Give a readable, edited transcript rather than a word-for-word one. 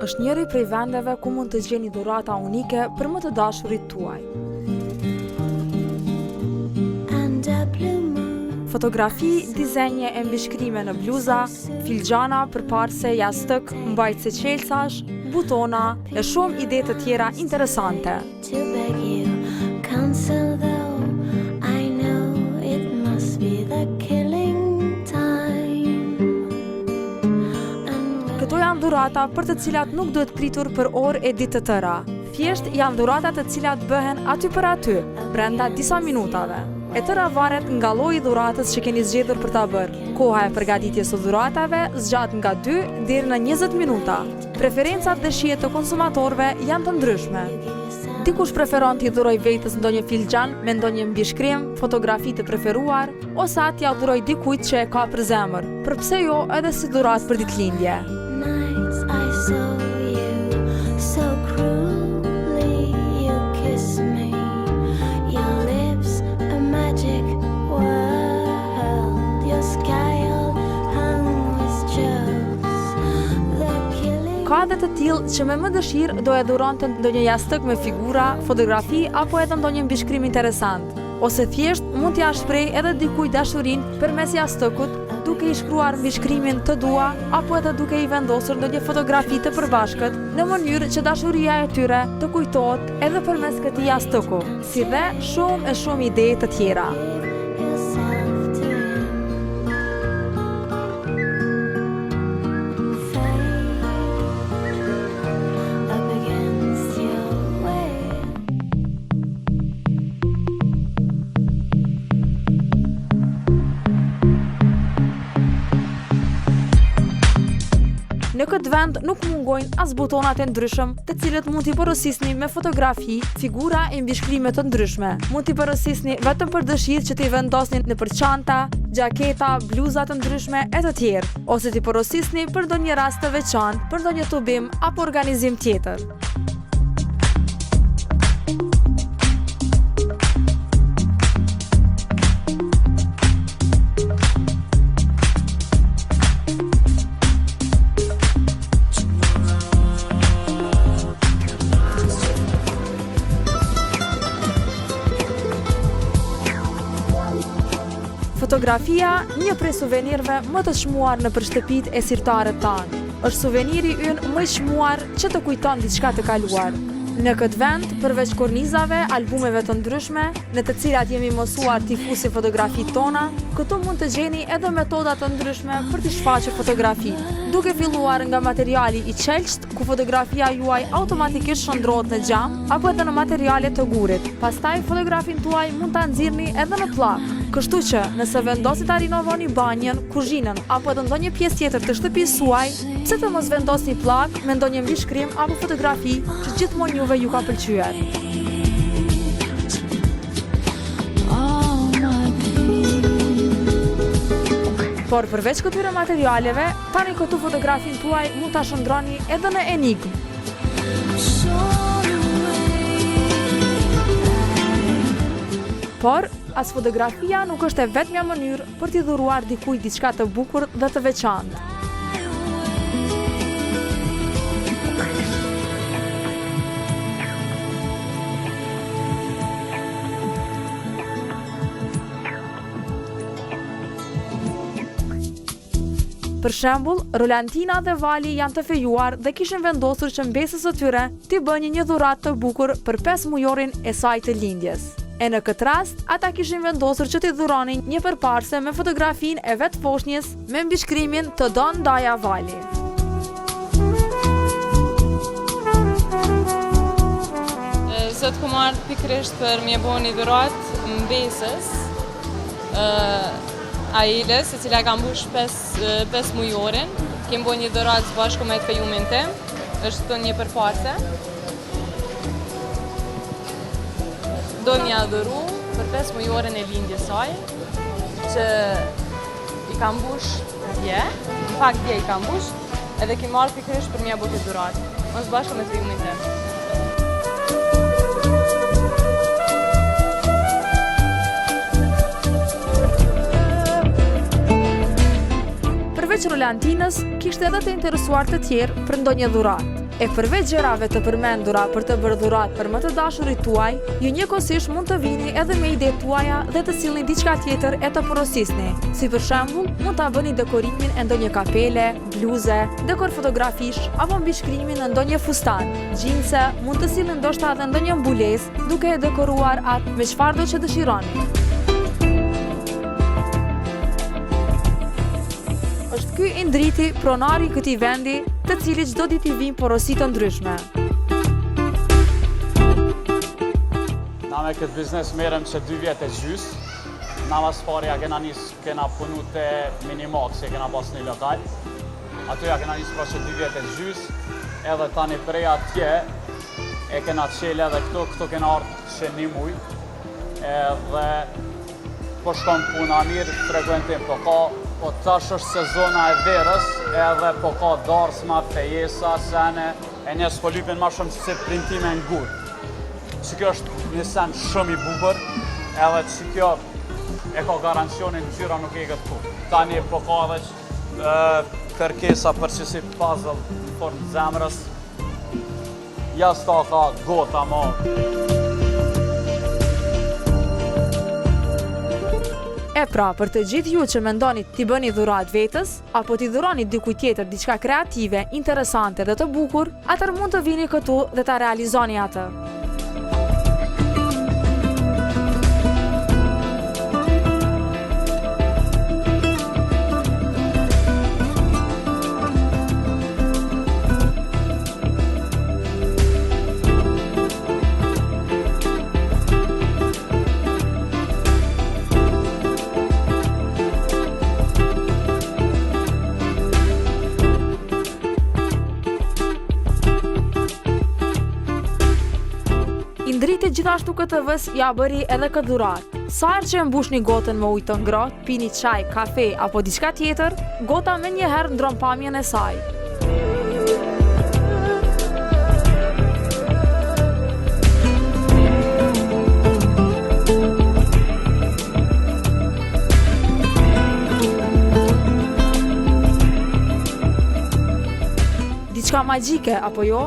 është njëri prej vendeve ku mund të gjeni dhurata unike për më të dashurit tuaj. Fotografi, dizenje e mbishkrime në bluza, filxhana, përparëse, jastëk, mbajtëse çelësash, butona e shumë ide të tjera interesante. To beg you, cancel though I know it must be the killing time. Këto janë dhurata për të cilat nuk duhet pritur për orë e ditë të tëra. Thjesht janë dhurata të cilat bëhen aty për aty, brenda disa minutave. E tëra varet nga lloji i dhuratës që keni zgjedhur për ta bërë. Koha e përgatitjes së dhuratave zgjat nga 2 deri në 20 minuta. Preferencat dhe shijet e konsumatorëve janë të ndryshme. Dikush preferon t'i dhurojë vetes ndonjë filxhan me ndonjë mbishkrim, fotografi të preferuar, ose atë t'ia dhurojë dikujt që e ka për zemër, për pse jo edhe si dhuratë për ditëlindje. Nights I saw you so cruelly you kiss me your lips a magic world your sky all hung with jewels Ka edhe të tillë që me më dëshirë do e dhuronte ndonjë jastëk me figura, fotografi apo edhe ndonjë mbishkrim interesant. Ose thjesht mund t'ia shprehë edhe dikujt dashurinë përmes jastëkut, duke i shkruar mbishkrimin të dua apo edhe duke i vendosur ndonjë fotografi të përbashkët në mënyrë që dashuria e tyre të kujtohet edhe përmes këtij jastëku, si dhe shumë e shumë ide të tjera. Në këtë vend nuk mungojnë as butonat e ndryshëm, të cilët mund t'i porosisni me fotografi, figura e mbishkrime të ndryshme. Mund t'i porosisni vetëm për dëshirë që t'i vendosni nëpër çanta, xhaketa, bluza të ndryshme e të tjerë, ose t'i porosisni për ndonjë rast të veçantë, për ndonjë tubim apo organizim tjetër. Fotografia, një prej suvenirëve më të çmuar nëpër shtëpitë e sirtarët tanë, është suveniri ynë më i çmuar që të kujton diçka të kaluar. Në këtë vend, përveç kornizave, albumeve të ndryshme, në të cilat jemi mësuar t'i fusim fotografitë tona, këtu mund të gjeni edhe metoda të ndryshme për t'i shfaqur fotografitë, duke filluar nga materiali i qelqtë, ku fotografia juaj automatikisht shndërrohet në xham apo edhe në materiale të gurit. Pastaj fotografinë tuaj mund ta nxirrni edhe në pllakë. Kështu që, nëse vendosni ta rinovoni banjën, kuzhinën apo edhe ndonjë pjesë tjetër të shtëpisë suaj, pse të mos vendosni pllakë me ndonjë mbishkrim apo fotografi që gjithmonë juve ju ka pëlqyer. Por përveç këtyre materialeve, Tani këtu fotografinë tuaj mund ta shndërroni edhe në enigmë. Por, as fotografia nuk është e vetmja mënyrë për t'i dhuruar dikujt diçka të bukur dhe të veçantë. Për shembull, Rolantina dhe Vali janë të fejuar dhe kishin vendosur që mbesës së tyre t'i bënin një dhuratë të bukur për 5 mujorin e saj të lindjes. E në këtë rast, ata kishin vendosur që t'i dhuronin një përparëse me fotografinë e vetë foshnjës me mbishkrimin Të don daja Vali. Sot kom ardhë pikërisht për me bo një dhuratë mbesës, Ailës, e cila ka mbush 5 mujorin. Kem bo një dhuratë së bashku me të fejumin tim. Është këtu një përparëse. Do me ia dhuru për 5 mujorin e lindjes saj, që i ka mbush dje, në fakt dje i ka mbush, edhe kem ardhë pikërisht për me ia bo këtë dhuratë. Unë së bashku me të fejumin tim. Përveç Rolantinës, kishte edhe të interesuar të tjerë për ndonjë dhuratë. E përveç gjërave të përmendura për të bërë dhuratë për më të dashurit tuaj, ju njëkohësisht mund të vini edhe me idetë tuaja dhe të sillni diçka tjetër e të porosisni. Si për shembull, mund ta bëni dekorimin e ndonjë kapele, bluze, dekor fotografish apo mbishkrimin në ndonjë fustan, xhinse, mund të sillni ndoshta edhe ndonjë mbulesë, duke e dekoruar atë me çfarëdo që dëshironi. Është ky Indriti, pronari i këtij vendi, të cilit çdo ditë i vijnë porosi të ndryshme. Na me këtë biznes merrem që dy vjet e gjys. Na ma s'pari ja kena nis, kena punu te Minimax, e kena pas një lokal. Aty ja kena nis pra që dy vjet e gjys, edhe tani prej atje e kena qelë edhe këtu, këtu kena ardhë që një muj, edhe Po shkon puna mirë, frekuentim po ka, po tash është sezona e verës, edhe po ka darsma, fejesa, sene, e njerëz po lypin ma shumë si printime në gur. Që kjo është një sen shumë i bukur, edhe që kjo e ka garancionin ngjyra nuk e këtë kur. Tani po ka edhe kërkesa për qësi puzzle në formë zemrës, Jastaka, gota mo. E pra, për të gjithë ju që mendoni t'i bëni dhuratë vetes, apo t'i dhuroni dikujt tjetër diçka kreative, interesante dhe të bukur, atëherë mund të vini këtu dhe ta realizoni atë. Indriti gjithashtu KTV-së ia bëri edhe këtë dhuratë. Sa herë që e mbushni gotën me ujë të ngrohtë, pini çaj, kafe apo diçka tjetër, gota menjëherë ndron pamjen e saj. Diçka magjike, apo jo?